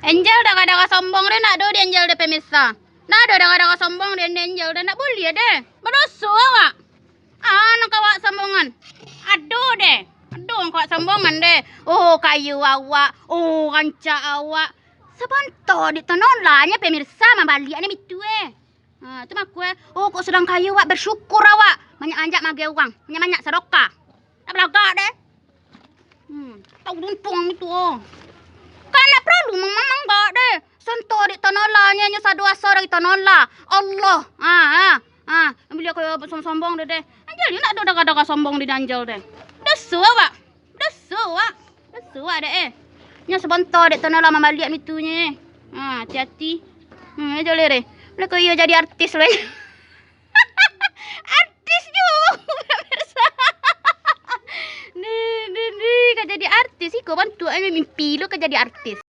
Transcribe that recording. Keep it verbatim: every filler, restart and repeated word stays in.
Angel danga-danga sombong deh, ndak ado di Angel deh, pemirsa. Ndak ado danga-danga sombong di Angel deh, ndak buliah deh. Badoso awak. Ah, nan ka awak sombongan. Ado deh. Ado nan ka awak sombongan deh. Oh, kayo awak. Oh, rancak awak. Sabanta dek tanolanyo, pemirsa, mambaliak ni mitu eh. Ha, tu mah aku eh. Oh, kok sadang kayo awak, bersyukur awak. Banyak-banyak mageh urang. Banyak-banyak sadakah. Ndak balagak deh. Hmm, tau untuang itu, oh. Kan ndak paralu mamang-mamang gak deh. Sabanta dek tanolanyo, nyo sado asa dari tanola. Allah. Ha, ha, ha. Nan buliah kayo sombong-sombong deh, deh. Angel ndak ado danga-danga sombong di Angel deh. Doso awak. Doso awak. Doso awak deh, eh. Nyo sabanta dek tanola mambaliak mitunyo eh. Ha, hati-hati. Hmm, ajo lere. Buliah kayo iyo jadi artis lo eh. Artis juo, pemirsa. Ni, ni, ni, ka jadi artis. Iko bantuaknyo mimpi lo ka jadi artis.